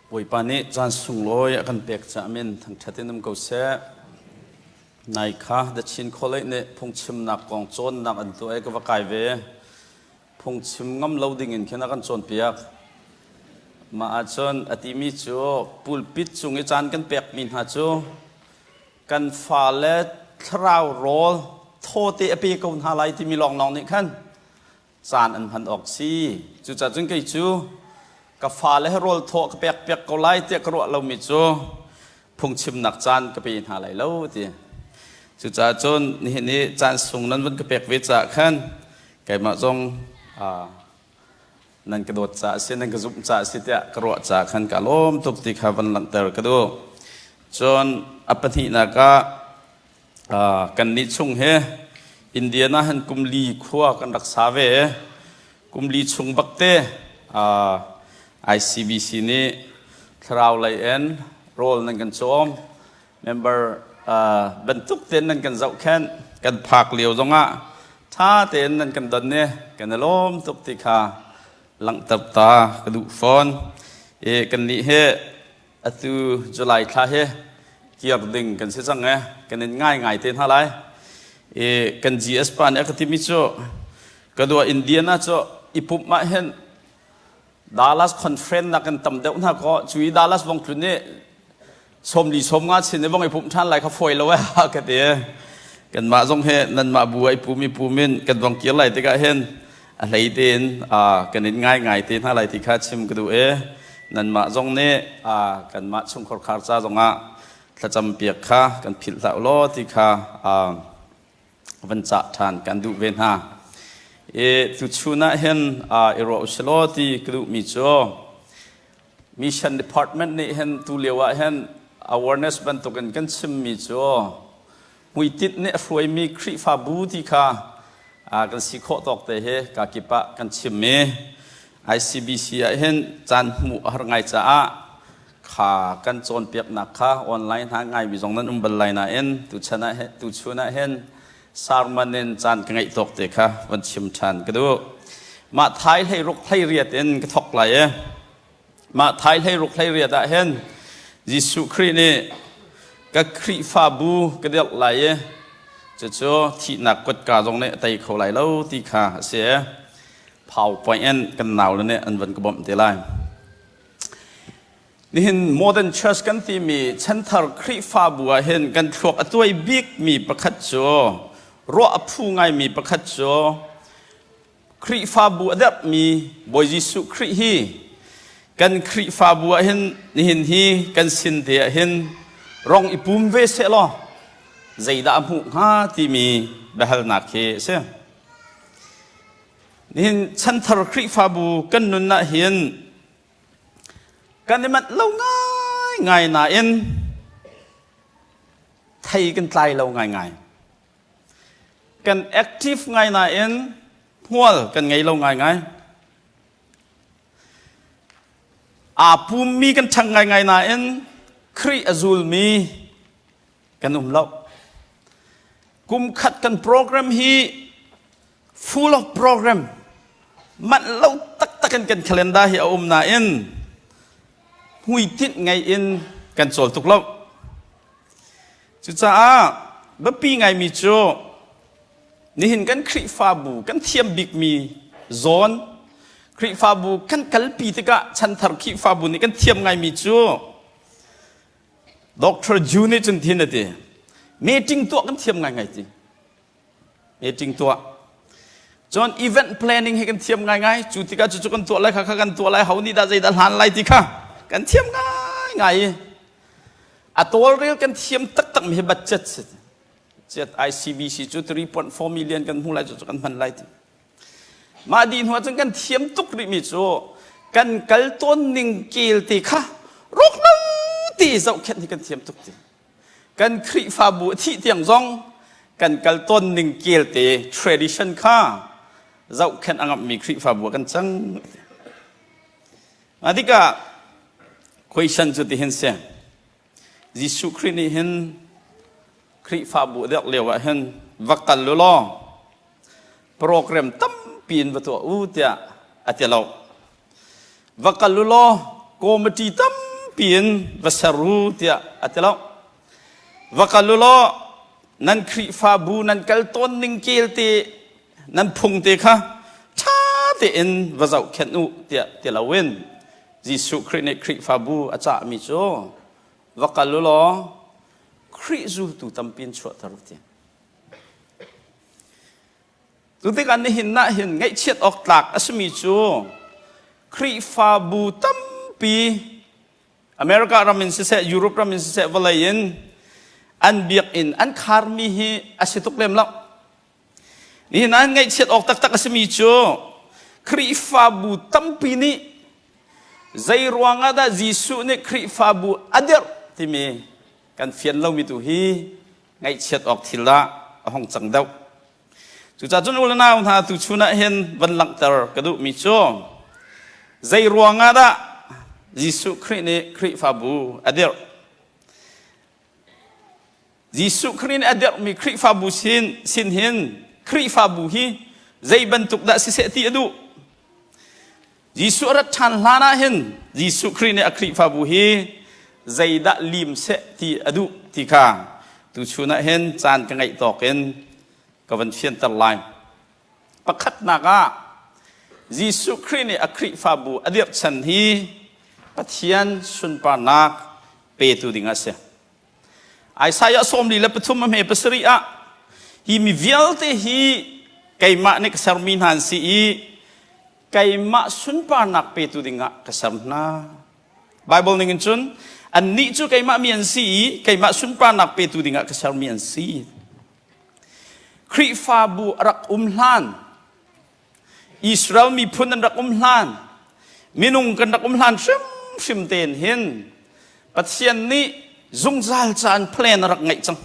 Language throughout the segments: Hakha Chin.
Bawipa nih caan sunglawi a kan pek caah min thangṭhat in um ko seh. Nai kha The Chin College nih phungchimnak kong cawnnak an tuah i ka va kai ve. Phungchim ngam lo ding in khin a kan cawnpiak. Mah ahcun a timi cu pulpit cung i caan kan pekmi hna cu kan fale thlarau rawl thawte a pe ko hna lai timi lawnglawng nih khan caan an hman awk si. Cucaah cun kei cu ka fale he rawl thaw ka pek piak ko lai tiah ka ruah lomi cu phungchimnak caan ka pe hna lai lo ti. Cucaah cun nihin i caan sung nan vun ka pek ve caah khan keimah zong nan ka dawt caah si nan ka zumh caah si tiah ka ruah caah khan ka lawm tuk ti kha van langhter ka duh. Cun a pahnihnak ah Kannih chung hi Indiana han kum li khua kan rak sa ve. Kum li chung bakte ICBC nih thlarau lei in rawl nan kan cawm. Member bantuk tein nan kan zohkhenh. Kan phak lio zongah ṭha tein nan kan don i kan i lawm tuk ti kha langhter ta ka duh fawn. I kannih hi Atu July thla hi kir ding kan si cang e kan in ngai ngai te hna lai. I kan GS pa nih a ka timi cu ka dua Indiana cu i pumh ah hin Dallas conference nak kan tam deuh hna ko cu i Dallas vong tlun i sawmli sawmnga chin i vong i pumh ṭhan lai kha fawi lo e ka ti. Kanmah zong hi nanmah bu ah i pum i pum in kan vong kir lai tikah hin a hlei tein kan in ngai ngai te hna lai ti kha chim ka duh i nanmah zong nih kanmah chungkhar khar ca zongah thlacam piak kha kan philh hlah law ti kha van cah ṭhan kan duh ve hna. I tuchun ah hin i ruah usilaw ti ka duhmi cu mission department nih hin tu lio ah hin awareness bantukin kan chimmi cu hmuitinh nih a hruaimi Khrihfabu ti kha kan si khawh tawk te hi kakip ah kan chim i ICBC ah hin caan hmuh a har ngai caah kha kan cawnpiaknak kha online hna ngaimi zong nan um bal lai nain tuchan ah tuchun ah hin sermon in caan ka ngeih tawk te kha van chim ṭhan ka duh. Mah thai hlei ruk hlei riat in ka thok lai i Mah thai 16 18 ah hin Jesuh Khrih nih ka Khrihfabu ka dirh lai i cucu thihnak kutka zong nih a tei kho lai lo ti kha a si. PowerPoint in kan naule nih an van ka bawmh te lai. Nihin modern church kan timi chanthar Khrihfabu ah hin kan thluak a tuai bikmi pakhat cu ruah a phu ngaimi pakhat cu Khrihfabu a derhmi Bawi Jesuh Khrih hi kan Khrihfabu ah hin nihin hi kan sin te ah hin rong i pum ve seh law zeidah a hmuh hnga timi biahalnak hi a si. Nihin chanthar Khrihfabu kan nun ah hin kan i manh lo ngaingai nain thei kan tlai lo ngaingai. Kan active ngai nain hmual kan ngei lo ngaingai. Aa pummi kan ṭhang ngaingai nain Khrih a zulmi kan um lo. Kum khat kan program hi full of program manh lo taktak in kan calendar hi a um nain hmuitinh ngei in kan cawl tuk lo. Cucaah biapi ngaimi cu nihin kan Khrihfabu kan thiam bikmi zawn Khrihfabu kan kalpi tikah chanthar Khrihfabu nih kan thiam ngaimi cu Dr. Ju nih cun thin a ti. Meeting tuah kan thiam ngaingai ti. Meeting tuah. Cun event planning hi kan thiam ngaingai. Cu tikah cucu kan tuah lai kha kha kan tuah lai ho nih dah zeidah hlan lai ti kha kan thiam ngaingai. A tawlrel kan thiam taktak mi hi budget si. Cet ICBC cu 3.4 million kan hmu lai cu kan hman lai ti. Mah dih hnu ahcun kan thiam tuk rihmi cu kan kal tawn ning kel te kha rawk lo ti zohkhenh hi kan thiam tuk ti. Kan Khrihfabu a thih tiang zong kan kal tawn ning kel te tradition kha zohkhenh a ngamhmi Khrihfabu ah kan cang. Mah tikah question cu tihin si. Jesuh Khrih nih hin Khrihfabu a dirh lio ah hin va kal u law program tampi in va tuah u tiah a ti lo. Va kal u law committee tampi tampi in va ser u tiah a ti lo. Va kal u law nan Khrihfabu nan kal tawn ning kel te nan phung te kha ṭha tein va zohkhenh u tiah ti loin Jesuh Khrih nih Khrihfabu a cahmi cu va kal u law Khrih zultu tampi in chuahter u ti. Cu tikah nihin ah hin ngaihchiat awk tlak a simi cu Khrihfabu tampi America ram in siseh, Europe ram in siseh, vawlei in an biakinn an kharmi hi a si tuk lem lo. Nihin ah ngaihchiat awk taktak a simi cu Khrihfabu tampi nih zei ruangah dah Jesuh nih Khrihfabu a dirh timi kan fian lomi tu hi ngaihchiat awk thil ah a hong cang deuh. Cucaah cun u le nau hna tuchun ah hin van langhter ka duhmi cu zei ruangah dah Jesuh Khrih nih Khrihfabu a dirh? Jesuh Khrih nih a dirhmi Khrihfabu sin, sin hin Khrihfabu hi zei bantuk dah siseh ti a duh? Jesuh a rat ṭhan hlan ah hin Jesuh Khrih nih a Khrihfabu hi zeidah lim seh ti a duh ti kha tuchun ah hin caan ka ngeih tawk in ka van fianter lai. Pakhatnak ah Jesuh Khrih nih a Khrihfabu a dirh chan hi Pathian sunparnak petu ding a si. Isaiah 43 a hme pasarih ah hi mi vialte hi keimah nih ka sermi hna an si i keimah sunparnak petu dingah ka ser hna. Bible ning in cun annih cu keimah mi an si i keimah sunparnak petu dingah ka sermi an si. Khrihfabu a rak um hlan, Israel miphun an rak um hlan, minung kan rak um hlan hrimhrim tein hin Pathian nih zungzal caan plan a rak ngeih cang.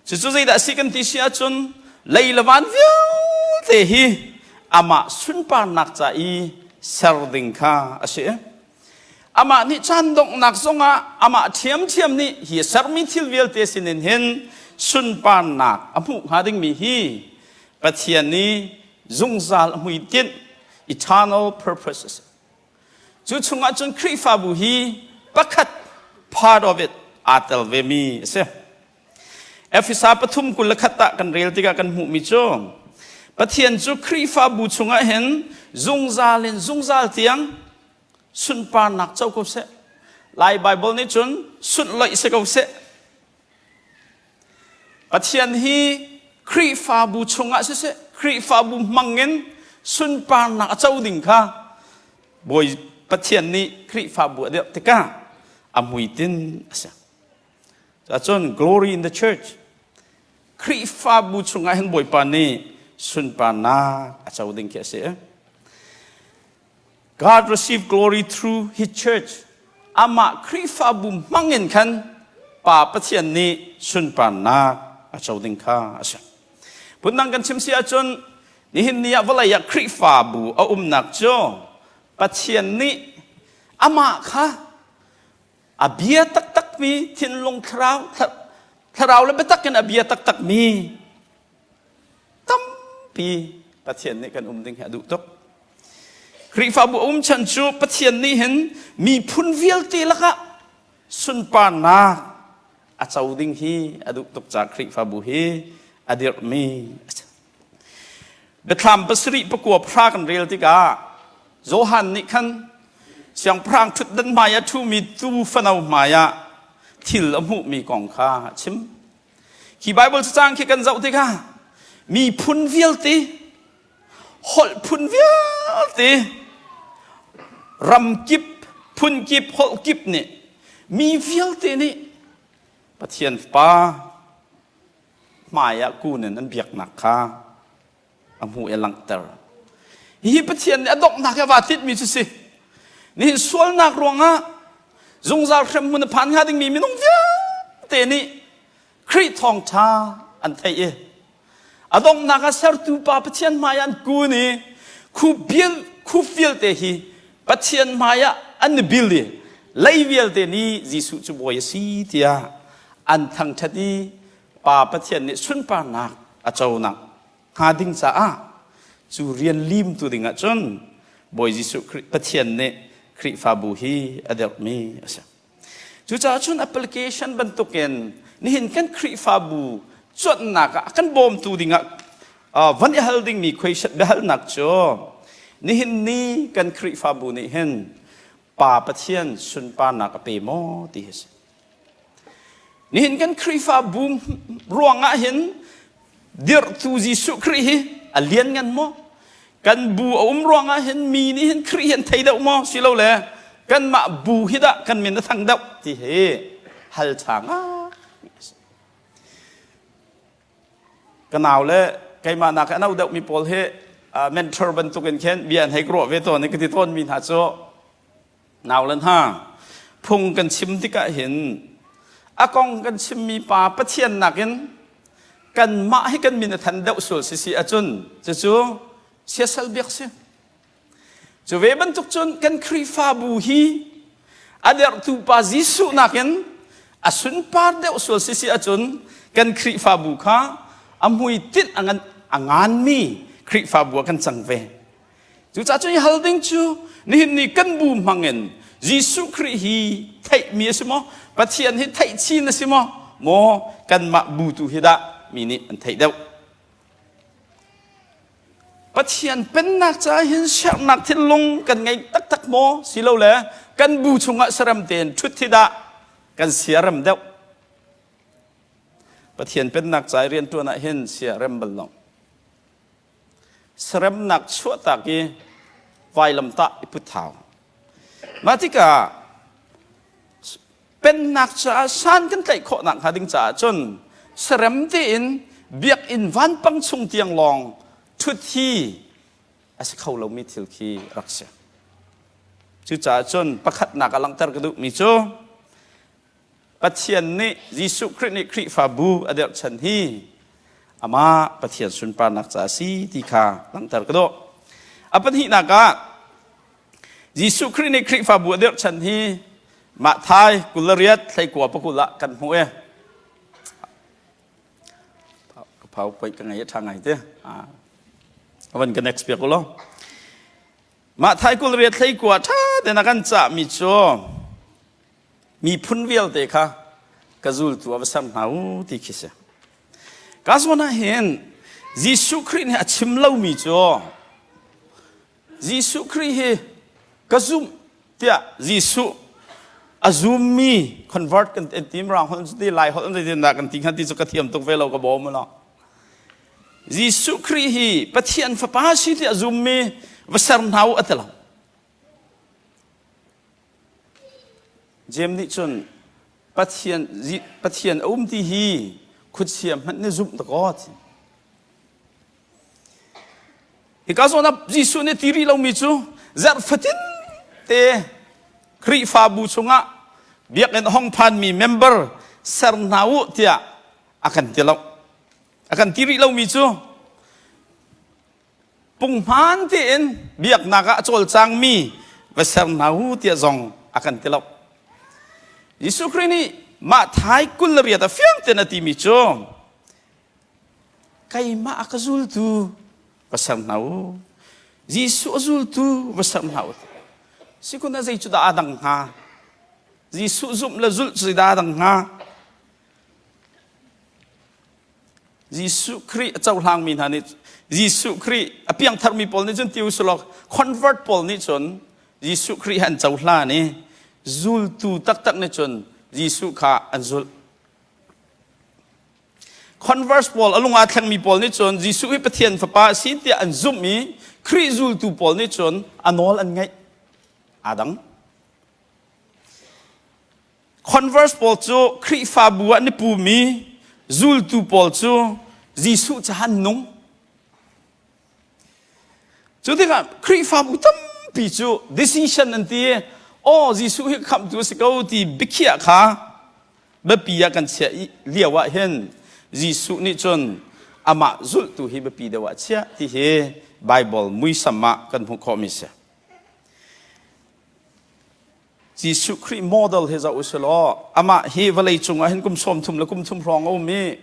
Cucu zeidah a si kan ti si ahcun lei le van vialte hi amah sunparnak ca i ser ding kha a si. Amah nih caan donghnak zongah amah ṭhiamṭhiam nih hi sermi thil vialte sinin hin sunparnak a hmuh hnga dingmi hi Pathian nih zungzal a hmuitinh eternal purpose a si. Cu chungah cun Khrihfabu hi pakhat part of it aa tel vemi a si. Efesa pathum 21 ah kan rel tikah kan hmuhmi cu Pathian cu Khrihfabu chungah hin zungzal in zungzal tiang sunparnak co ko seh. Lai Bible nih cun sunloih si ko seh. Pathian hi Khrihfabu chungah siseh, Khrihfabu hmangin sunparnak a co ding kha Bawi Pathian nih Khrihfabu a dirh tikah a hmuitinh a si. Cun glory in the church. Khrihfabu chungah hin Bawipa nih sunparnak a co ding khi a si. God received glory through his church. Amah Khrihfabu hmangin khan Pa Pathian nih sunparnak a co ding kha a si. Phundang kan chim si ahcun nihin ni ah vawlei ah Khrihfabu a umnak cu Pathian nih amah kha a bia taktakmi thinlung thlarau thlarau le biatak in a bia taktakmi tampi Pathian nih kan um ding hi a duh tuk. Khrihfabu um chan cu Pathian nih hin miphun vialte lakah sunparnak a co ding hi a duh tuk caah Khrihfabu hi a dirhmi a si. Biathlam pasarih pakua pahra kan rel tikah Johan nih khan siangpahrang ṭhutdan hmai ah ṭhumi tuu fano hmai ah thil a hmuhmi kong kha a chim. Hi Baibal cacang khi kan zoh tikah miphun vialte, holh phun vialte, ram kip, phun kip, holh kip nih mi vialte nih Pathian Fapa hmai ah kun in an biaknak kha a hmuh i a langhter. Hihi Pathian nih a donghnak i a vaa tinhmi cu si. Nihin sualnak ruangah zungzal hremhmun a phan hnga dingmi minung vialte nih Khrih thawngṭha an theih i a donghnak ah sertu pa Pathian hmai ah an kun i khup vialte hi Pathian hmai ah an i bil i lei vialte nih Jesuh cu Bawi a si tiah an thangṭhat i Pa Pathian nih sunparnak a conak hnga ding caah cu rian limtu dingah cun Bawi Jesuh Khrih Pathian nih Khrihfabu hi a dirhmi a si. Cucaah cun application bantukin nihin kan Khrihfabu cuanhnak ah a kan bawmtu dingah van i hal dingmi question biahalnak cu nihin ni kan Khrihfabu nih hin Pa Pathian sunparnak a pe maw ti hi si. Nihin kan Khrihfabu ruangah hin dirhtu Jesuh Khrih hi a lianngan maw? Kan bu a um ruangah hin mi nih hin Khrih hi an thei deuh maw? Silole kanmah bu hi dah kan min a thang deuh ti hi hal ṭha ngai. Ka nau le keimah nak a no deuhmi pawl hi mentor bantukin khin bia an hei ka ruah ve tawn i ka ti tawnmi hna cu Nau le hna, phung kan chim tikah hin a kong kan chimmi pa Pathian nakin kanmah hi kan min a than deuh sual si si ahcun cucu siasal biak si. Cu ve bantuk cun kan Khrihfabu hi a derhtu pa Jesuh nakin a sunpar deuh sual si si ahcun kan Khrihfabu kha a hmuitinh a ngan a nganmi Khrihfabu ah kan cang ve. Cucaah cun i hal ding cu nihin ni kan bu hmangin Jesuh Khrih hi theihmi a si maw? Pathian hi theih chin a si maw? Maw kanmah bu tu hi dah mi nih an theih deuh? Pathian pennak caah hin sernak thinlung kan ngei taktak maw? Silole kan bu chungah saram tein ṭhut hi dah kan siarem deuh? Pathian pennak ca i rianṭuan ah hin siarem bal lo. Seremnak chuahtak i vailamtah i put hau. Mah tikah pennak caah san kan tlaih khawh nakhnga ding caah cun serem tein biakinn vanpang chung tiang lawng ṭhut hi a si kho lomi thil khi rak si. Cucaah cun pakhatnak a langhter ka duhmi cu Pathian nih Jesuh Khrih nih Khrihfabu a dirhchan hi amah Pathian sunparnak ca a si ti kha langhter ka duh. A pahnihnak ah Jesuh Khrih nih Khrihfabu a dirhchan hi Matthai 28 thleikua pakul ah kan hmuh i ka PowerPoint ka ngei a ṭha ngai te. A van ka next piak u law. Matthai 28 thleikua ṭha tein a kan cahmi cu miphun vialte kha ka zultu a va ser hna u ti khi si. Ka zawn ah hin Jesuh Khrih nih a chim lomi cu Jesuh Khrih hi ka zumh tiah Jesuh a zummi convert kan ti rang holh ti lai holh ti dah kan ti kha ti cu ka thiam tuk ve lo ka bawm lo. Jesuh Khrih hi Pathian fapa si ti a zummi va ser hna u a ti lo. Jeim nih cun Pathian, Pathian a um ti hi khuachia hmanh nih zumh dakaw ti. Hika zawn ah Jesuh nih ti rih lomi cu zarh fatin te Khrihfabu chungah biakinn hong phanmi member ser hna u tiah a kan ti lo. A kan ti rih lomi cu Punghman tein biaknak ah a cawlcangmi va ser hna u tiah zong a kan ti lo. Jesuh Khrih nih mah thai 28 a fiang tein a timi cu keimah a ka zultu va ser hna u. Jesuh a zultu va ser hna u. Sikun ah zei cu dah aa dang hnga? Jesuh zumh le zulh cu zeidah aa dang hnga? Jesuh Khrih a cohlangmi hna nih Jesuh Khrih a piangtharmi pawl nih cun ti usulaw convert pawl nih cun Jesuh Khrih an cohlan i zultu taktak nih cun Jesuh kha an zulh. Converse pawl a lung aa thlengmi pawl nih cun Jesuh hi Pathian fapa a si tiah an zumh i Khrih zultu pawl nih cun a nawl an ngaih. Aa dang. Converse pawl cu Khrihfabu ah an i pumi zultu pawl cu Jesuh caah an nung. Cu tikah Khrihfabu tampi cu decision an ti i aw Jesuh hi khamhtu a si ko ti biakhiah kha biapi ah kan chiah i lio ah hin Jesuh nih cun amah zulhtu hi biapi deuh ah a chiah ti hi Bible muisam ah kan hmuh khawhmi a si. Jesuh Khrih model hi zoh usih law amah hi vawlei cungah hin kum 30 le kum thum hrawng a um i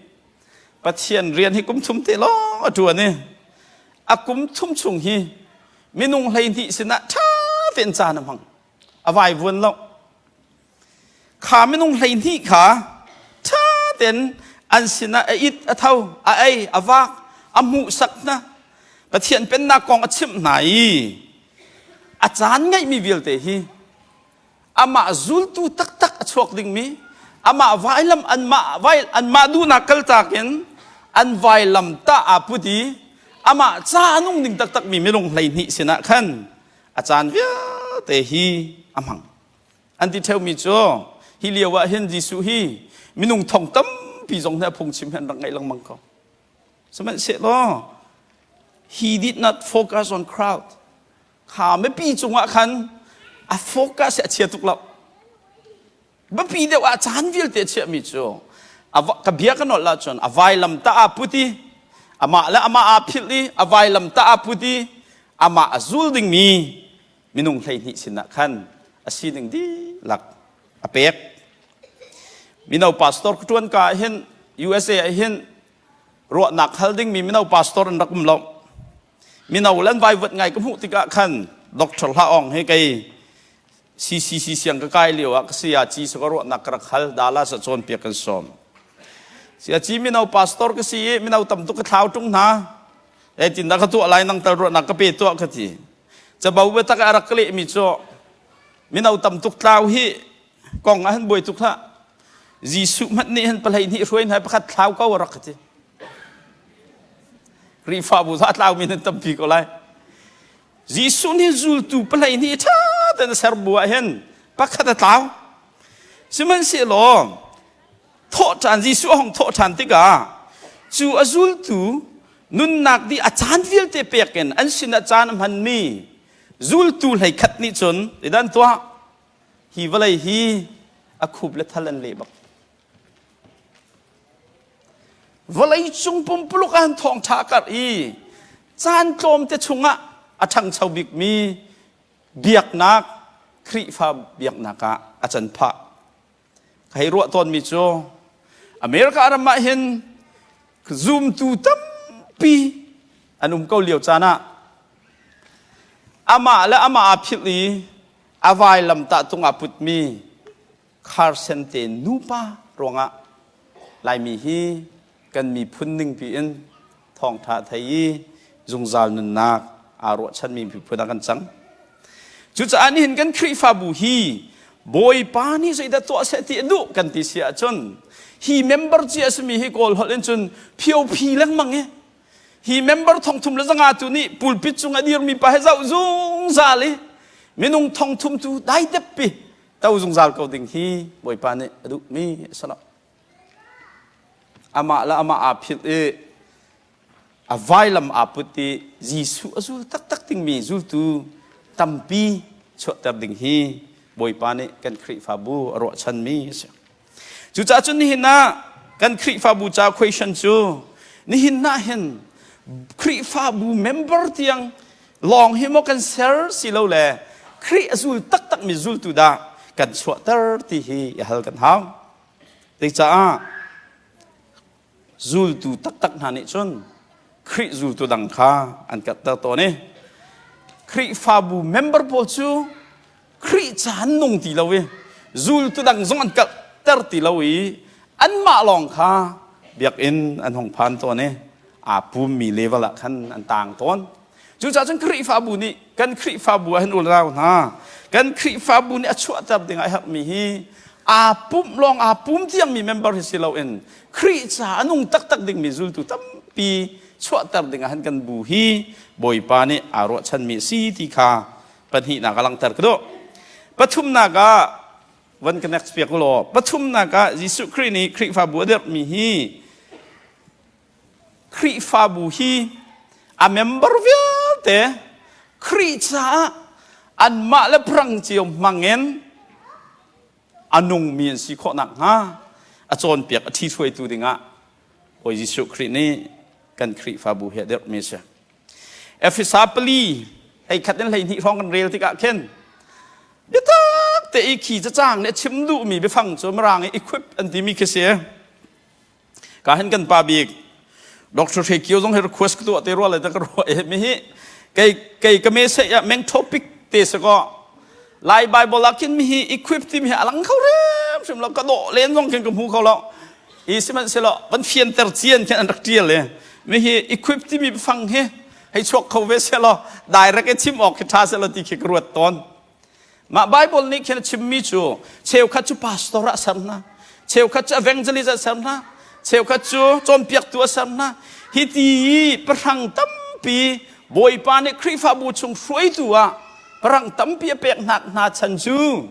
Pathian rian hi kum thum te lawng a ṭuan i a kum thum chung hi minung 12 sinah ṭha tein caan a hmang. A vaivuan lo. Kha minung 12 kha ṭha tein an sinah a it, a tho, a ei, a vak, a hmuhsak hna. Pathian pennak kong a chimh hna i a caan ngeihmi vialte hi amah zultu taktak a chuak dingmi amah vailam anmah vai anmah duhnak kaltak in an vailam tah aa put i amah ca a nung ding taktakmi minung 12 sinah khan a caan vialte hi a hmang. An ti ṭheumi cu hi lio ah hin Jesuh hi minung thong tampi zong nih a phungchim hi an rak ngaih lengmang ko. Sihmanhsehlaw he did not focus on crowd. Kha mipi cungah khan a focus a chia tuk lo. Biapi deuh ah caan vialte a chiahmi cu ka bia ka nolh ahcun a vailam ta aa put i amah le amah aa philh i a vailam ta aa put i amah a zul dingmi minung 12 sinah khan a sining dihlak a pek. Mino pastor ka ṭuan ka ah hin USA ah hin ruahnak hal dingmi mino pastor an rak um lo. Mino le an vaivuat ngai ka hmuh tikah khan Dr. Hla Aung he kei CCC siang ka kai lio ah ka saya ci sa ka ruahnak ka rak hal Dallas ah cawnpiak kan sawm. Saya ci mino pastor ka si i mino tam tuk ka thlau ṭung hna. Zeitindah ka tuah lai nang tal ruahnak ka pe tuah ka ti. Cabo biatak a rak ka lehmi cu mino tam tuk tlau hi kong ah hin buai tuk hlah. Jesuh hmanh nih hin pahlei hnih hruai hna pakhat thlau ko a rak ka ti. Khrihfabu za tlaumi nan tampi ko lai. Jesuh nih zultu pahlei hnih ṭha tein a ser bu ah hin pakhat a tlau. Sihmanhsehlaw thawh ṭhan Jesuh a hung thawh ṭhan tikah cu a zultu nunnak dih a caan vialte pek in an sinah caan a hmanmi zultu 11 nih cun idan tuah hi vawlei hi a khup le thal an leh bak. Vawleicung pumpuluk ah thawngṭha a karh i caan tlawmte chungah a ṭhangcho bikmi biaknak Khrihfa biaknak ah a can phah. Ka hei ruah tawnmi cu America ram ah hin zumtu tampi an um ko lio caan ah amah le amah aa philh i a vailamtah tung aa putmi Carson te nupa ruangah Laimi hi kan miphun ningpi in thawngṭha thei i zungzal nunnak aa ruahchanmi miphun ah kan cang. Cucaah nihin kan Khrihfabu hi Bawipa nih zeidah tuah seh ti a duh kan ti si ahcun hi member cia a simi hi Kawl holh in cun phio-phi lengmang i hi member 3500 tu nih pulpit cung a dirmi pa he zoh zungzal i minung 3000 tu daidep pi to zungzal ko ding hi Bawipa nih a duhmi a si lo. Amah le amah aa philh i a vailam aa put i Jesuh a zul taktak dingmi zultu tampi chuahter ding hi Bawipa nih kan Khrihfabu a ruahchanmi a si. Cucaah cun nihin ah kan Khrihfabu ca question cu nihin ah hin Khrihfabu member tiang lawng hi maw kan ser si lo le Khrih a zul taktakmi zultu dah kan chuahter ti hi i hal kan hau. Zeicah zultu taktak hna nih cun Khrih zultu dang kha an katter tawn i Khrihfabu member pawl cu Khrih ca an nung ti lo i zultu dang zong an kalhter ti lo i anmah lawng kha biakinn an hung phan tawn i aa pummi level ah khan an taang tawn. Cucaah cun Khrihfabu nih kan Khrihfabu ah hin unau hna kan Khrihfabu nih a chuahter ding ah a herhmi hi aa pumh lawng aa pum tiangmi member hi si loin Khrih ca a nung taktak dingmi zultu tampi chuahter ding ah hin kan bu hi Bawipa nih aa ruahchanmi a si ti kha pahnihnak a langhter ka duh. Pathumnak ah van ka next piak law pathumnak ah Jesuh Khrih nih Khrihfabu a dirhmi hi Khrihfabu hi a member vialte Khrih caah anmah le prang cio hmangin a nungmi an si khawh nakhnga a cawnpiak a ṭhithruaitu dingah Bawi Jesuh Khrih nih kan Khrihfabu hi a dirhmi a si. Efesa pali 11 in 12 hrawng kan rel tikah khin biatak te i khi cacang nih a chim duhmi biafang cu mirang i equip an timi khi si. Ka hin kan pa bik Dr. Hre Kio zong hi request ka tuah te rua le ta ka ruah e mi hi kei kei ka me se ya meng topic te se ko. Lai Bible ah khin mi hi equip timi hi a lang kho hrimhrim lo ka dawh len zong khin ka hmu kho lo. I sihmanhsehlaw van fianter cian khin an rak ṭial i mi hi equip timi biafang hi hei chuak kho ve sehlaw direct i chim awk khi ṭha sehlaw ti khi ka ruat tawn. Mah Bible nih khin a chimmi cu cheukhat cu pastor ah a ser hna, cheukhat cu evangelist ah a ser hna, cheukhat cu cawnpiaktu a ser hna. Hi ti i pahrang tampi Bawipa nih Khrihfabu chung hruaitu ah parang tampi a pek hna hna chan cu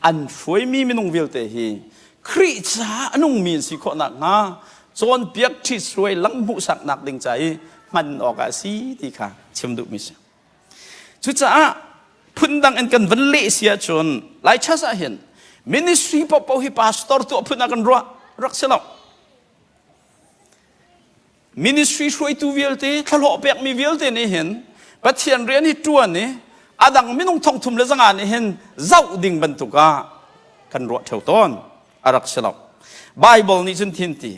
an hruaimi minung vialte hi Khrih caah a nungmi an si khawh nakhnga cawnpiak ṭhithruai lang hmuhsaknak ding ca i hman awkah a si ti kha chim duhmi si. Cucaah phundang in kan van leh si ahcun Lai church ah hin ministry paohpaoh hi pastor tuah phun ah kan ruah rak si lo. Ministry hruaitu vialte thlahlawh pekmi vialte nih hin Pathian rian hi ṭuan i a dang minung thongthum le zanga nih hin zoh ding bantuk ah kan ruah ṭheo tawn a rak si lo. Bible nih cun thin ti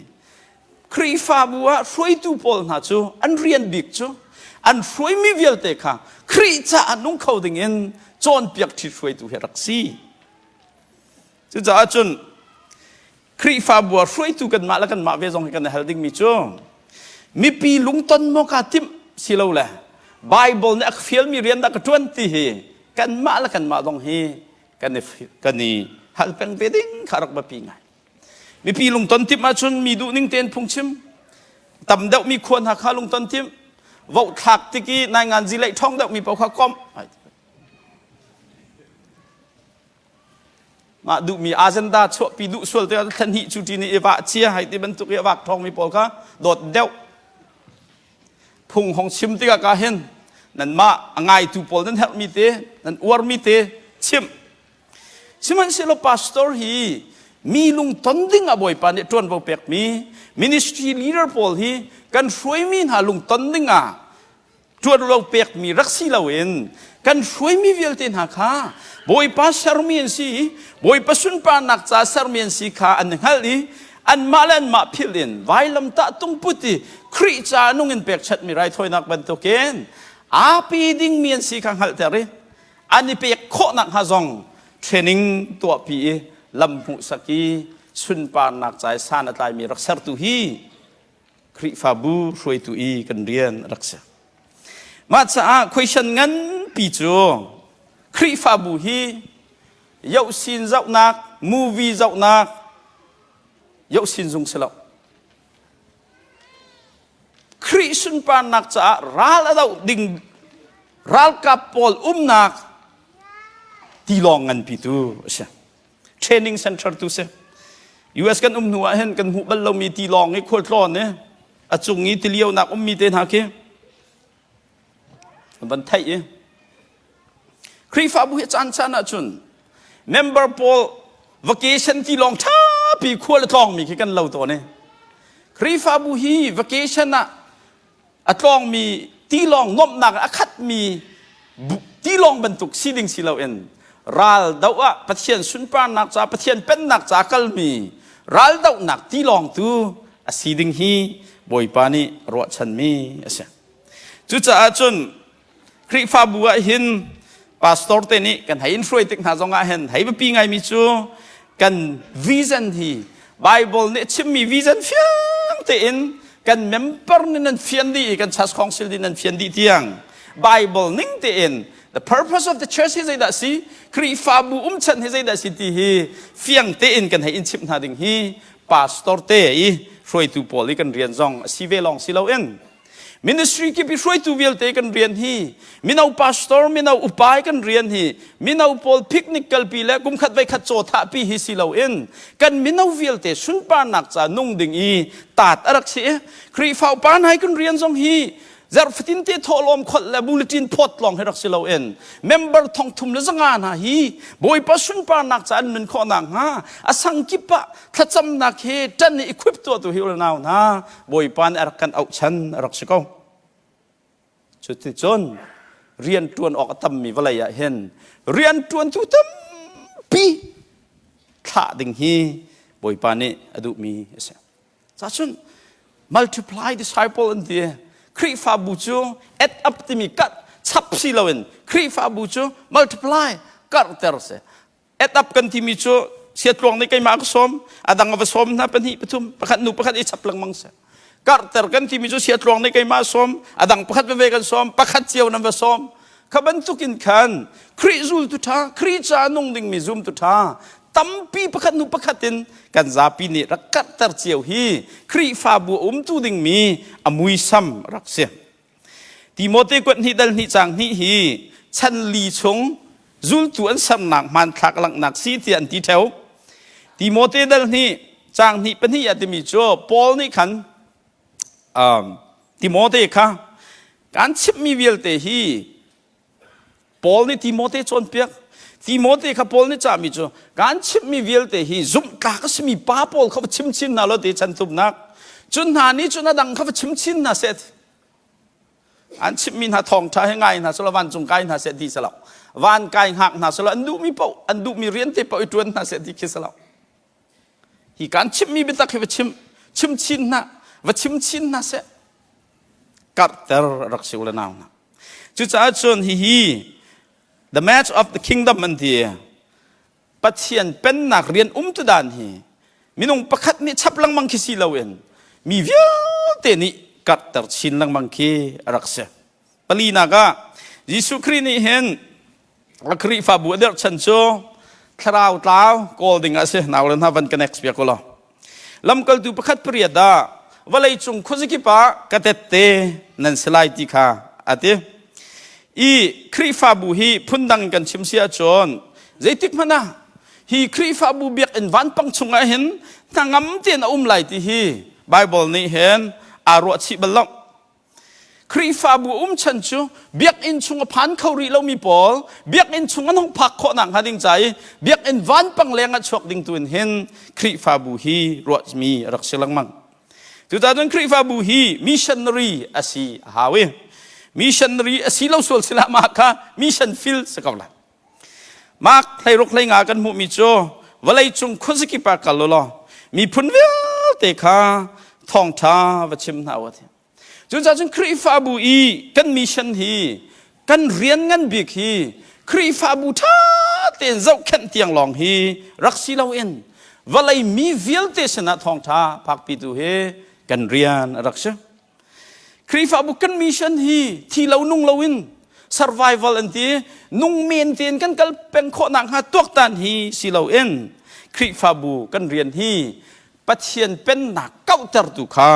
Khrihfabu ah hruaitu pawl hna cu an rian bik cu an hruaimi vialte kha Khrih caah nung kho ding in cawnpiak ṭhi hruaitu hi rak si. Cucaah cun Khrihfabu ah hruaitu kanmah le kanmah ve zong hi kan i hal dingmi cu mipi lungton maw kaa timh si lo le Bible nih a ka fialmi rian dah ka ṭuan ti hi kanmah le kanmah zong hi kan i kan i hal peng ve ding kha rak biapi ngai. Mipi lungton timh ahcun mi duhning tein phungchim. Tam deuhmi khua hna kha lungton timh. Voh thlak tik i nainganzi leih ṭhawng deuhmi paoh kha komh. Mah duhmi agenda chuahpi duh sual tikah thlan hnih cu ṭi nih i vah chia hai ti bantuk i a vak ṭhawngmi pawl kha dawt deuh. Phung hong chim tikah ka hin nanmah a ngaitu pawl nan herhmi te, nan uarmi te chimh. Sihmanhsehlaw pastor hi mi lungton ding ah Bawipa nih ṭuanvo pekmi ministry leader pawl hi kan hruaimi hna lungton ding ah ṭuanvo pekmi rak si loin kan hruaimi vialte hna kha Bawipa sermi an si i Bawipa sunparnak ca sermi an si kha an hngalh i anmah le anmah philh in vailamtah tungput i Khrih ca nung in pekchanhmi raithawinak bantukin aa pe dingmi an si kha hngalhter i an i pek khawh nakhnga zong training tuahpi i lam hmuhsak i sunparnak ca i san a tlaimi rak sertu hi Khrihfabu hruaitu i kan rian a rak si. Mah caah question nganpi cu Khrihfabu hi yohsin zohnak, movie zohnak, yohsin zung si lo. Khrih sunparnak caah ral a doh ding ralkap pawl umnak tilawng nganpi tu a si. Training center tu si. US kan um hnu ah hin kan hmuh bal lomi tilawng i khualtlawn i a cung i tilionak ummi te hna khi van theih i Khrihfabu hi caan caan ahcun member pawl vacation ti lawng ṭhapi khual a tlawngmi khi kan lo tawn i Khrihfabu hi vacation ah a tlawngmi tilawng nuamhnak a khatmi tilawng bantuk si ding si loin ral doh ah Pathian sunparnak ca Pathian pennak ca kalmi ral dohnak tilawng tu a si ding hi Bawipa nih ruahchanmi a si. Cucaah cun Khrihfabu ah hin pastor te nih kan hei in hruai tik hna zong ah hin hei biapi ngaimi cu kan vision hi Bible nih chimmi vision fiang tein kan member nih nan fian dih i kan church council nih nan fian dih tiang Bible ning tein the purpose of the church hi zeidah si Khrihfabu um chan hi zeidah si ti hi fiang tein kan hei in chimh hna ding hi pastor te i hruaitu pawl i kan rian zong a si ve lawng si loin Ministry kip i hruaitu vialte kan rian hi mino pastor mino upa kan rian hi mino pawl picnic kalpi le kumkhat voikhat caw thahpi hi si loin kan mino vialte sunparnak ca nung ding i taat a rak si i Khrihfa upa hna kan rian zong hi zarh fatin te thawhlawm kholh le bulletin phawt lawng hi rak si loin member thongthum le zanga hna hi Bawipa sunparnak ca an nun khawh nakhnga a sang kip ah thlacamnak he ṭan i equip tuahtu hi unau hna Bawipa nih a rak kan auh chan a rak si ko. Cuticun rian ṭuan awk a tammi vawlei ah hin rian ṭuantu tampi thlah ding hi Bawipa nih a duhmi a si. Cacun multiply disciple an ti. Khrihfabu cu add up timi kat chap si loin Khrihfabu cu multiply karhter si. Add up kan timi cu siatluang nih keimah ka sawm, a dang a va sawm hna pahnih pathum, pakhat nu pakhat i chap lengmang si. Karhter kan timi cu siatluang nih keimah sawm, a dang pakhat veve kan sawm, pakhat cio nan va sawm. Kha bantukin khan Khrih zultu ṭha, Khrih ca nung dingmi zumtu ṭha, tampi pakhat hnu pakhat in kan zapi nih rak karhter cio hi Khrihfabu a umtu dingmi a muisam rak si. Timote kuat hnih dal hnih caang hnih hi chan li chung zultu an sernak hmanthlak langhnak si tiah an ti ṭheo. Timote dal hnih caang hnih pahnih ah timi cu Paul nih khan um, Timote kha kan chimhmi vialte hi Paul nih Timote cawnpiak. Timote kha Paul nih cahmi cu kan chimhmi vialte hi zumhtlak a simi pa pawl kha va chim chin hna law ti chan thumnak. Cun hna nih cun a dang kha va chim chin hna seh. An chimhmi hna thawngṭha hi ngai hna selaw vancung kai hna seh ti si lo. Van kai hngak hna selaw an duhmi paoh an duhmi rian te paoh i ṭuan hna seh ti khi si lo. Hi kan chimhmi biatak hi va chim chim chin hna va chim chin hna seh. Karhter rak si u le nau hna. Cucaah cun hihi the match of the kingdom an ti. Pathian pennak rian umtu dan hi minung pakhat nih chap lengmang khi si loin mi vialte nih karhter chin lengmang khi a rak si. Palinak ah Jesuh Khrih nih hin a Khrihfabu a dirh chan cu thlarau tlau kawl ding ah a si. Nau le hna van connect piak u law. Lamkaltu pakhat pariat ah vawlei cung khuazakip ah ka tette nan si lai ti kha a ti. I Khrihfabu hi phundang kan chim si ahcun zeitik hmanh ah hi Khrihfabu biakinn vanpang chungah hin hnangam tein a um lai ti hi Bible nih hin aa ruahchih bal lo. Khrihfabu um chan cu biakinn chung a phan kho rih lomi pawl biakinn chung an hung phak khawh nakhnga ding ca i biakinn vanpang leng ah chuak ding tu in hin Khrihfabu hi ruahmi a rak si lengmang. Cucaah cun Khrihfabu hi missionary a si a hau i missionary a si lo sual sila mah kha mission field si ko lai. Mark hleiruk hleinga kan hmuhmi cu vawleicung khuazakip ah kal u law miphun vialte kha thawngṭha va chim hna u a ti. Cucaah cun Khrihfabu i kan mission hi kan rian ngan bik hi Khrihfabu ṭha tein zohkhenh tiang lawng hi rak si loin vawlei mi vialte sinah thawngṭha phakpitu hi kan rian a rak si. Khrihfabu kan mission hi thi lo nung loin survival an ti nung men tein kan kal peng khawh nakhnga tuaktan hi si loin Khrihfabu kan rian hi Pathian pennak kauhtertu kha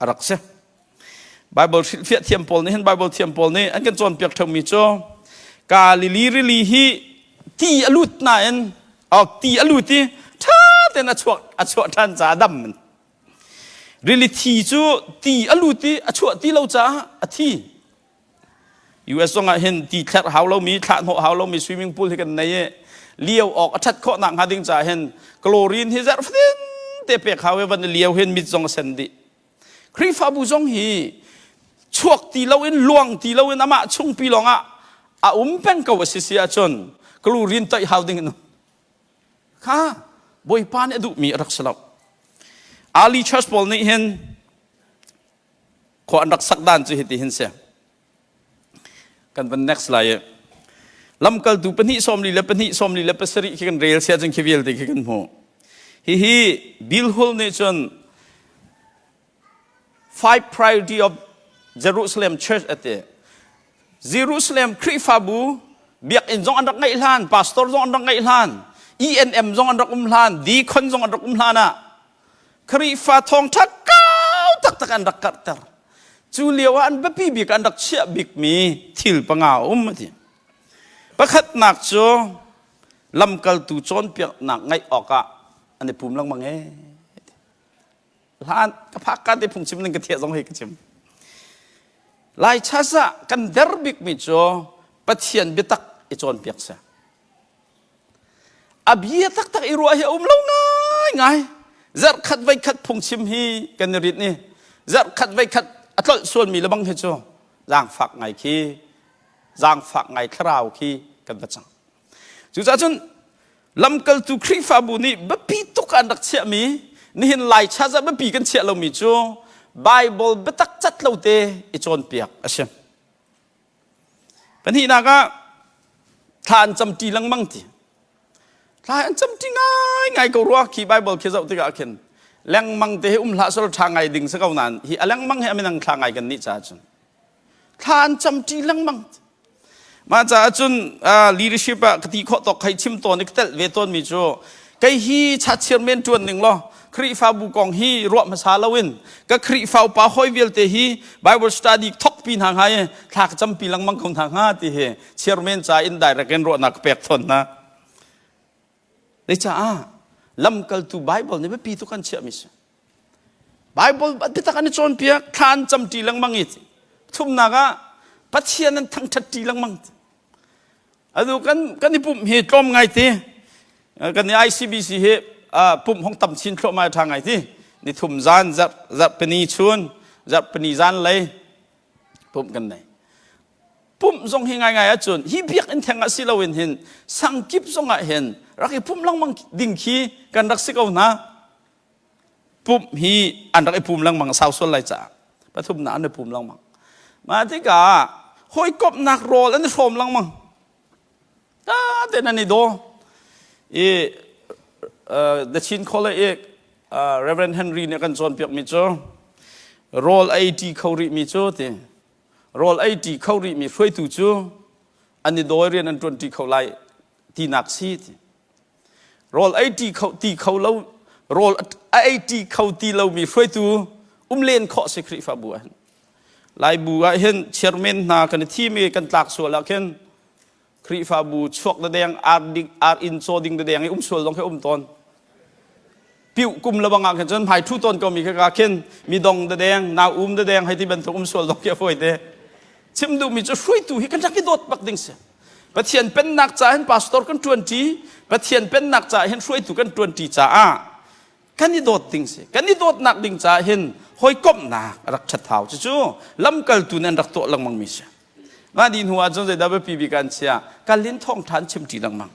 a rak si. Bible hrilhfiah thiam pawl nih hin Bible thiam pawl nih an kan cawnpiak ṭheumi cu Galilee rili hi ti a lut nain ti a lut i ṭha tein a chuak a chuah ṭhan caah a dam. Rili thi cu ti a lut i a chuah ti lo caah a thi. US zong ah hin ti thlerh hau lomi thlah hnawh hau lomi swimming pool hi kan nei i lio awk a ṭhat khawh nak hnga ding caah hin chlorine hi zarh fatin te pek hau i van i lio hin mit zong a sen dih. Khrihfabu zong hi chuak ti loin luang ti loin amah chungpi lawngah a um peng ko a si si ahcun chlorine toih hau ding in kha Bawipa nih a duhmi a rak si lo. Ali Church pawl nih hin khua an rak sak dan cu hiti hin si kan van next lai i lamkaltu pahnih sawmli le pahnih sawmli le pasarih khi kan rel sia cun khi vialte khi kan hmuh hihi Bill Hull nih cun five priority of Jerusalem Church ati Jerusalem Khrihfabu biakinn zong an rak ngeih hlan pastor zong an rak ngeih hlan ENM zong an rak um hlan deacon zong an rak um hlan ah Khrihfa thawngṭha kau taktak an rak karhter. Cu lio ah an biapi bik an rak chiah bikmi thil panga a um a ti. Pakhatnak cu lamkaltu cawnpiaknak ngaih awkah an i pum lengmang ee. Hlan ka phak ka te phungchim ning ka thiah zong hi ka chim. Lai chas ah kan der bikmi cu Pathian biatak i cawnpiak si. A bia taktak i ruah hi a um lo ngaingai. Zarhkhat voikhat phungchim hi kan i rit ni. Zarhkhat voikhat a tlolh sualmi lebang hi cu zaangfak ngai khi zaangfak ngai thlarau khi kan va cang. Cucaah cun lamkaltu Khrihfabu nih biapi tuk an rak chiahmi nihin Lai church ah biapi kan chiah lomi cu Bible biatak cat lo te i cawnpiak a si. Pahnihnak ah. Thla an camṭi lengmang ti. Thla an camṭi ngaingai ko rua khi Bible khi zoh tikah khin lengmang te hi um hlah selaw ṭha ngai ding si ko nain hi a lengmang hi a minang thla ngai kan nih caah cun thla an camṭi lengmang. Mah caah cun leadership ah ka ti khawh tawk hei chim tawn i ka telh ve tawnmi cu kei hi chachiar men ṭuan ning law Khrihfabu kong hi ruah hmasa loin ka Khrihfa upa hawi vialte hi Bible study thokpi hna hnga i thla ka campi lengmang ko hna hnga ti hi chairman ca in direct in ruahnak ka pek thawn hna. Zeicaah lamkaltu Bible nih biapi tuk an chiahmi si. Bible biatak an i cawnpiak, thla an camṭi lengmang i thumnak ah Pathian an thangṭhatṭi lengmang. Atu kan kan i pumh hi tlawm ngai ti. Kan i ICBC hi pumh hong tam chin thluahmah ṭha ngai ti. Ni thum zan zarh zarhpini chun zarhpini zan lei pumh kan nei. Pumh zong hi ngaingai ahcun hi biakinn theng ah si loin hin sangkip zong ah hin rak i pumh lengmang ding khi kan rak si ko hna. Pumh hi an rak i pum lengmang sau sual lai caah pathumnak an i pum lengmang. Mah tikah hawikomhnak rawl an i hrawm lengmang. Ta tein an i daw. I The Chin College i Reverend Henry nih a kan cawnpiakmi cu rawl ei ṭi kho rihmi cu ti rawl ei ṭi kho rihmi hruaitu cu an i dawi rian an ṭuan ṭi kho lai tinak si ti. Rawl ei ṭi kho ti kho lo rawl a ei ṭi kho ti lomi hruaitu um len khawh si Khrihfabu ah hin. Laibu ah hin chairman hna kan i thim i kan tlak sual ah khin Khrihfabu chuak dadeng ar ding ar inn caw ding dadeng i um sual zong khi um tawn. Piuh kum lebang ah khin cun hmai thu tawn ko mi kha ka khin mi dong dadeng nau um dadeng hei ti bantuk um sual zong khi a fawi te. Chim duhmi cu hruaitu hi kan rak i dawt bak ding si. Pathian pennak caah hin pastor kan ṭuanṭi, Pathian pennak caah hin hruaitu kan ṭuanṭi caah kan i dawt ding si. Kan i dawtnak ding caah hin hawikomhnak a rak ṭhat hau. Cucu lamkaltu nih an rak tuah lengmang mi si. Mah dih hnu ah cun zeidah biapi bik an chia? Kal in thawngṭha an chimṭi lengmang.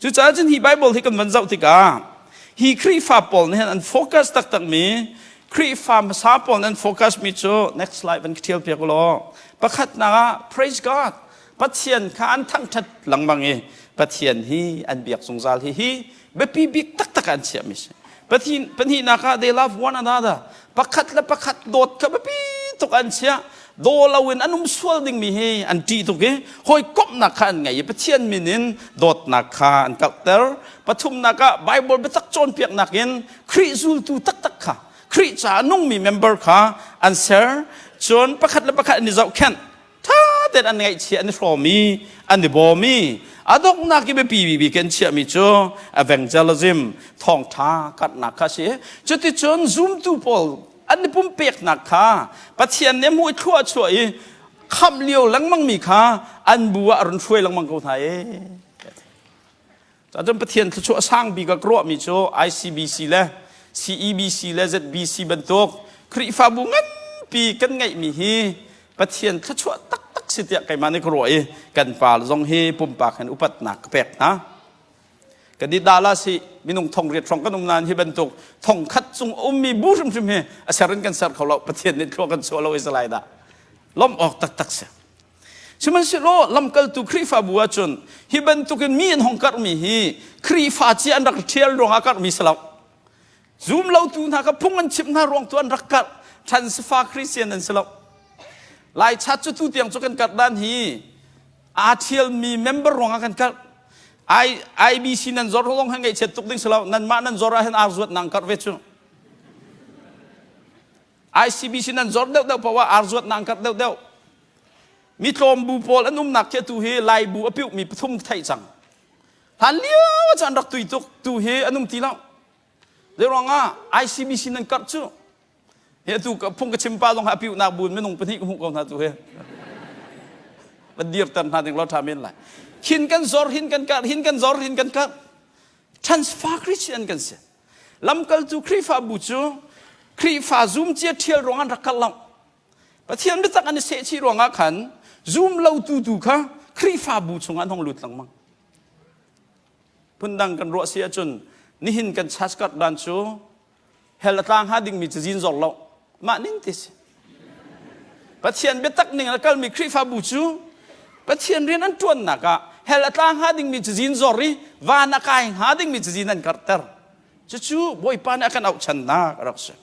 Cucaah cun hi Bible hi kan van zoh tikah hi Khrihfa pawl nih hin an focus taktakmi Khrihfa hmasa pawl nih an focus mi cu next slide van ka ṭhial piak u law pakhatnak ah praise God Pathian kha an thangṭhat lengmang i Pathian hi an biak zungzal hi hi biapi bik taktak an chiahmi si. Pahnihnak ah they love one another. Pakhat le pakhat dawt kha biapi tuk an chiah. Daw loin an um sual dingmi hi an ṭih tuk i hawikomhnak kha an ngei i Pathian min in dawtnak kha an karhter. Pathumnak ah Bible biatak cawnpiaknak in Khrih zultu taktak kha Khrih ca a nungmi member kha an ser. Cun pakhat le pakhat an i zohkhenh. ṭha tein an ngaihchia an i hrawm i an i bawm i a donghnak i biapi bik an chiahmi cu evangelism thawngṭha karhnak kha a si. Cuticun zumtu pawl an i pumpeknak kha Pathian nih a hmuh i thlua a chuah i khamh lio lengmangmi kha an bu ah a run hruai lengmang ko hna ee. Cun Pathian thluachuah sang bik ah ka ruahmi cu ICBC le CEBC le ZBC bantuk Khrihfabu nganpi kan ngeihmi hi Pathian thluachuah taktak si tiah keimah nih ka ruah i kan pa zong hi pumpak hin upatnak ka pek hna. Kan i dala si minung thong riat hrawng kan um nain hi bantuk thong khat cung a ummi bu hrimhrim hi a ser in kan ser kho lo Pathian nih thlua kan chuah lo i salai dah lawmh awk taktak si. Sihmanhsehlaw lamkaltu Khrihfabu ahcun hi bantukin mi an hong karhmi hi Khrihfa cia an rak ṭhial ruangah karhmi si lo. Zum lotu hna kha phung an chimh hna ruang tu an rak karh. Ṭhan safa Christian an si lo. Laichat cu tu tiang cu kan karh dan hi aa ṭhialmi member ruangah kan karh. I, IBC nan zor lawng han ngaihchiat tuk ding si lo. Nanmah nan zor ah hin ar zuat nang karh ve cu. ICBC nan zor deuhdeuh paoh ah ar zuatnak an karh deuhdeuh. Mi tlawm bu pawl an umnak khi atu hi Lai bu a piuhmi pathum theih cang. Hlan lio cu an rak tui tuk tu hi an um ti lo. Zei ruangah ICBC nan karh cu hi atu phung ka chim pa zong a piuhnak bu in minung pahnih ka hmuh ko hna tu hi. Van dirter hna ding lo ṭha men lai. Hin kan zor hin kan karh hin kan zor hin kan karh. Transfer Christian kan si. Lamkaltu Khrihfabu cu Khrihfa zumcia ṭhial ruang an rak kal lo. Pathian biatak an i sehchih ruangah khan zum lotu tu kha Khrihfabu chungah an hung lut lengmang. Phundang kan ruah si ahcun nihin kan church karh dan cu hell a tlang hnga dingmi cazin zor lo. Mah ning ti si. Pathian biatak ning a kalmi Khrihfabu cu Pathian rian an ṭuannak ah Hell a tla hnga dingmi cazin zor i van a kai hnga dingmi cazin an karhter. Cucu Bawipa nih a kan auhchannak a rak si.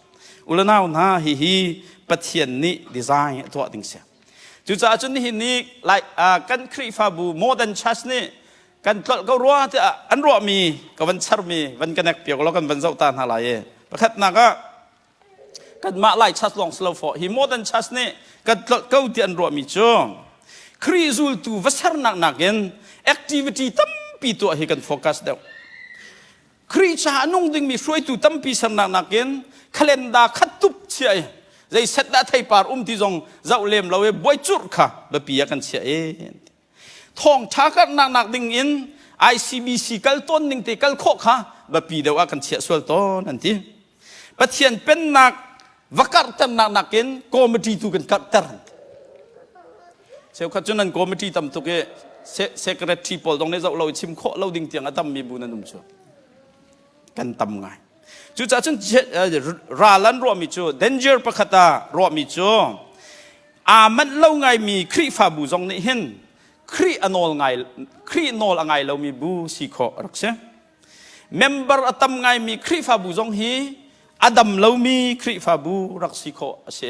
Ulanau hna, hihi Pathian nih design a tuah ding si. Cucaah cun nihin ni like, kan Khrihfabu Modern Church nih kan tlolh ko rua tiah an ruahmi ka van charmi van connect piak law kan van zoh ta hna lai i pakhatnak ah kanmah Lai Church lawng si lo fawh hi Modern Church nih kan tlolh ko ti an ruahmi cu Khrih zultu va sernak nakin activity tampi tuah hi kan focus deuh. Khrih caah a nung dingmi hruaitu tampi sernak nakin calendar khat tup chia i zei set dah theipar um ti zong zoh lem lo i buai curh kha biapi ah kan chiah i thawngṭha karhnak nak ding in ICBC kal tawn ning te kal khawh kha biapi deuh ah kan chiah sual tawn an ti. Pathian pennak va karhternak nakin committee tu kan karhter. Cheukhat cu nan committee tam tuk i secretary pawl zong nih zoh lo i chim khawh lo ding tiang a tammi bu nan um cu. Kan tam ngai. Cucaah cun ral an ruahmi cu danger pakhat ah ruahmi cu aa manh lo ngaimi Khrihfabu zong nih hin Khrih a nawl ngai Khrih nawl a ngai lomi bu si khawh a rak si. Member a tam ngaimi Khrihfabu zong hi a dam lomi Khrihfabu rak si khawh a si.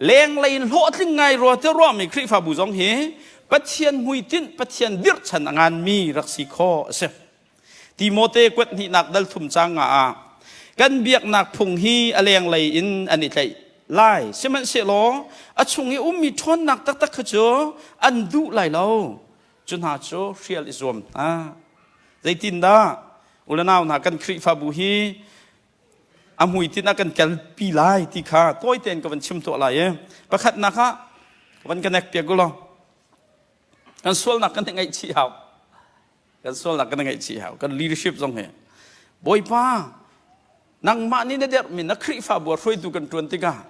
Lenglei in hlawhtling ngai rua te ruahmi Khrihfabu zong hi Pathian hmuitinh Pathian dirhchan a nganmi rak si khawh a si. Timote kuat hnihnak dal thum cang nga ah kan biaknak phung hi a lenglei in an i tlaih lai sihmanhsehlaw a chung i ummi ṭhawnnak taktak kha cu an duh lai lo cu hna cu hrial i zuam hna zeitindah ulanau hna kan Khrihfabu hi a hmuitinh ah kan kalpi lai ti kha tawi tein ka van chim tuah lai i pakhatnak ah van ka nek piak u law kan sualnak kan ngaihchih hau kan sualnak kan ngaihchih hau kan leadership zong hi Bawipa nangmah nih na derhmi na Khrihfabu ah hruaitu kan ṭuan tikah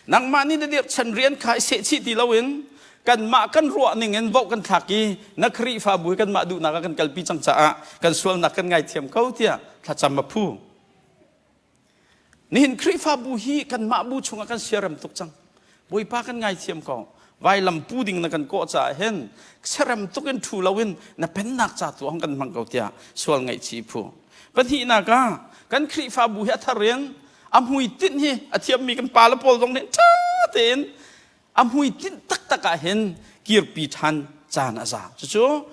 nangmah nih na dirhchan rian kha i sehchih ti loin kanmah kan ruah ning in voh kan thlak i na Khrihfabu hi kanmah duhnak ah kan kalpi cang caah kan sualnak kan ngaithiam ko tiah thlacam a phu. Nihin Khrihfabu hi kanmah bu chungah kan siarem tuk cang. Bawipa kan ngaithiam ko. Vailam pu ding na kan kawh caah hin siarem tuk in ṭhu loin na pennak ca tu hong kan hmang ko tiah sual ngaihchih phu. Pahnihnak ah kan Khrihfabu hi a thar in a hmuitinh hi a thiammi kan pa le pawl zong nih ṭha tein a hmuitinh taktak ah hin kirpi ṭhan caan a za. Cucu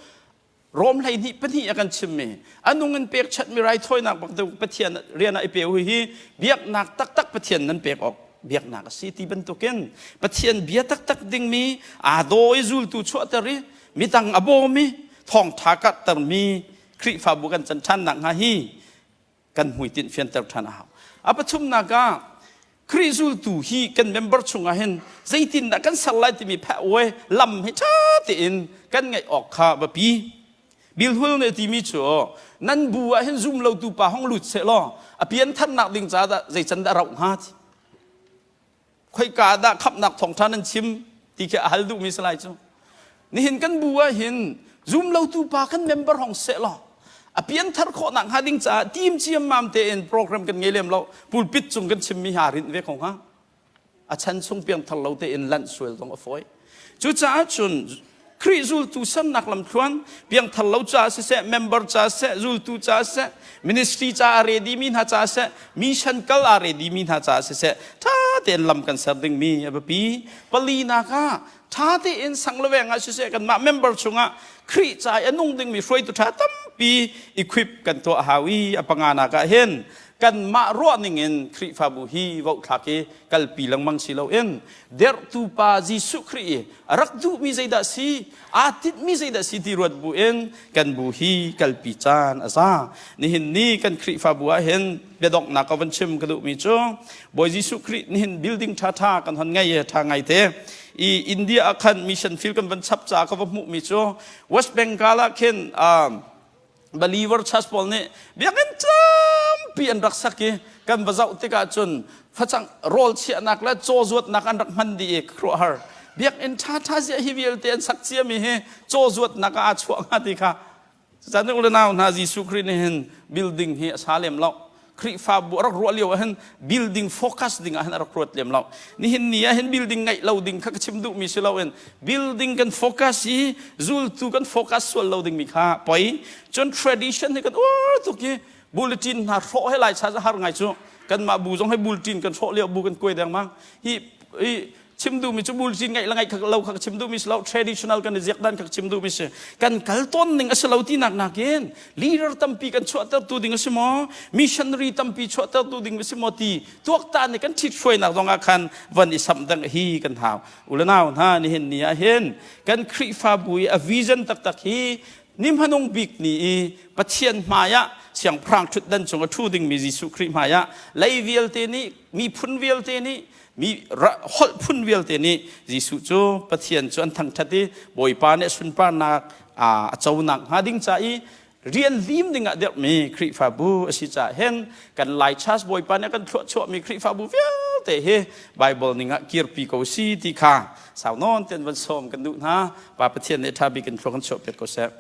Rom 12 pahnih a kan chimmi a nung in pekchanhmi raithawinak bak Pathian rian ah i pe hi biaknak taktak Pathian nan pek awk biaknak a si ti bantukin Pathian bia taktak dingmi aa daw i zultu chuahter i midang a bawm i thawngṭha karhtermi Khrihfabu kan can ṭhan nakhnga hi kan hmuitinh fianter ṭhan a hau. A pathumnak ah Khrih zultu hi kan member chungah hin zeitindah kan ser lai timi phe lam hi ṭha tein kan ngeih awk kha biapi. Bill Hull nih a timi cu nan bu ah hin zum lotu pa hong lut seh law a piantharnak ding caah dah zeican dah rauh hnga ti. Khoika dah khamhnak thawngṭha nan chim ti khi a hal duhmi si lai cu. Nihin kan bu ah hin zumlotu pa kan member hong seh law a pianthar khawh nak hnga ding caah team ciammam tein program kan ngei lem lo pulpit cung kan chimmi ha rinh ve ko hnga a chan chung piangthar lo tein lanh sual zong a fawi cucaah cun Khrih zultu sernak lamthluan piangthar lo caah siseh member caah siseh zultu caah siseh ministry caah ready mi hna caah siseh mission kal aa ready mi hna caah siseh ṭha tein lam kan ser dingmi a biapi palinak ah ṭha tein sang le veng ah siseh kanmah member chungah Khrih ca i a nung dingmi hruaitu ṭha tampi equip kan tuah hau i a panganak ah hin kanmah ruah ning in Khrihfabu hi vohthlak i kalpi lengmang si loin derhtu pa Jesuh Khrih i a rak duhmi zeidah si aa tinhmi zeidah si ti ruat bu in kan bu hi kalpi caan a za nihin ni kan Khrihfabu ah hin biadonghnak ka van chim ka duhmi cu Bawi Jesuh Khrih nihin building ṭhaṭha kan hon ngei i ṭha ngai te i India ah khan mission field kan van chap ca ka va hmuhmi cu West Bengal ah khin believer church pawl nih biakinn tampi an rak sak i kan va zoh tikah cun facang rawl chiahnak le caw zuatnak an rak hman dih i khuaruahhar biakinn ṭhaṭha ziah hi vialte an sak ciami hi caw zuatnak ah aa chuah hnga ti kha cucaah u le nau hna Jesuh Khrih nih hin building hi a sa lem lo. Khrihfabu a rak ruah lio ah hin building focus ding ah hin a rak ruat lem lo. Nihin ni ah hin building ngeih lo ding kha ka chim duhmi si loin building kan focus i zultu kan focus sual lo dingmi kha poi. Cun tradition hi kan uar tuk i bulletin hna hrawh he lai cha har ngai cu kanmah bu zong he bulletin kan hrawh lio bu kan kuai dengmang. Hi hi chim duhmi cu bulletin ngaih le ngaih kha lo kha ka chim duhmi si lo traditional kan i ziak dan kha ka chim duhmi si kan kal tawn ning a si lo tinak nakin leader tampi kan chuahtertu ding a si maw missionary tampi chuahtertu ding a si maw ti tuaktan nih kan ṭhit hruainak zong ah khan van i samh deng hi kan hau ulenau hna nihin ni ah hin kan Khrihfabu i a vision taktak hi ni hmanung bik ni i Pathian hmai ah siangpahrang ṭhutdan cung a ṭhu dingmi Jesuh Khrih hmai ah lei vialte nih miphun vialte nih mi holh phun vialte nih Jesuh cu Pathian cu an thangṭhat i Bawipa nih sunparnak a conak hnga ding ca i rian lim ding ah dirhmi Khrihfabu a si caah hin kan Lai Church Bawipa nih kan thluahchuahmi Khrihfabu vialte hi Bible ning ah kirpi ko si ti kha sau nawn ten van sawm kan duh hna. Pa Pathian nih ṭha bik in thlua kan chuahpiak ko seh.